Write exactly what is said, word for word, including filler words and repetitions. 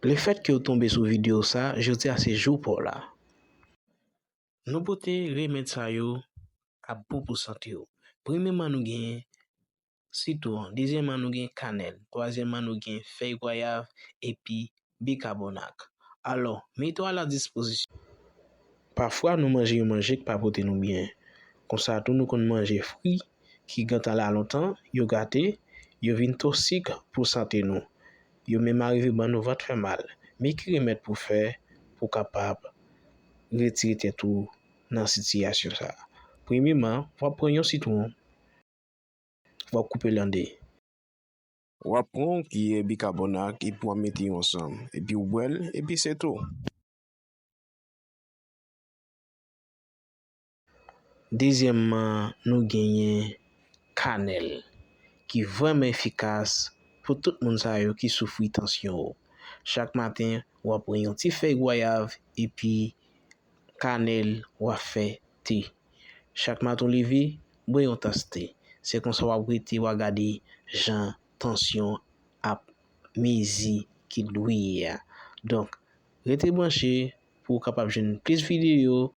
Lefètke w tonbe sou videyo sa, jodi a se jou pa w la. Nou pote remèd sa yo k ap bon pou sante w. Premyèman, nou gen sitwon. Dezyèmman, nou gen kanèl. Twazyèmman, nou gen fèy gwayav epi bikabonat. Alò, mete w a la dispozisyon. Pafwa, nou manje yon manje k pa pote nou byen. Konsa tou, nou konn manje fwi ki gentan la lontan, yo gate, yo vin toksik pou sante nou. Yo menm arive ban nou vant fè mal. Men ki remèd pou w fè pou w kapab retire tèt ou nan sitiyasyon sa a? Premyèman, w ap pran yon sitwon, w ap koupe l an de. W ap pran yon kiyè bikabonat epi w ap mete yo ansanm, epi w bwè l, epi se tou. Dezyèmman, nou genyen kanèl, ki vrèman efikas pou tout moun sa yo ki soufri tansyon wo. Chak maten, w ap pran yon ti fèy gwayav epi kanèl, w ap fè te. Chak maten w leve, bwè yon tas te. Se konsa w ap rete, w ap gade jan tansyon ap mezi ki dwe ye a. Donk, rete branche pou w kapab jwenn plis videyo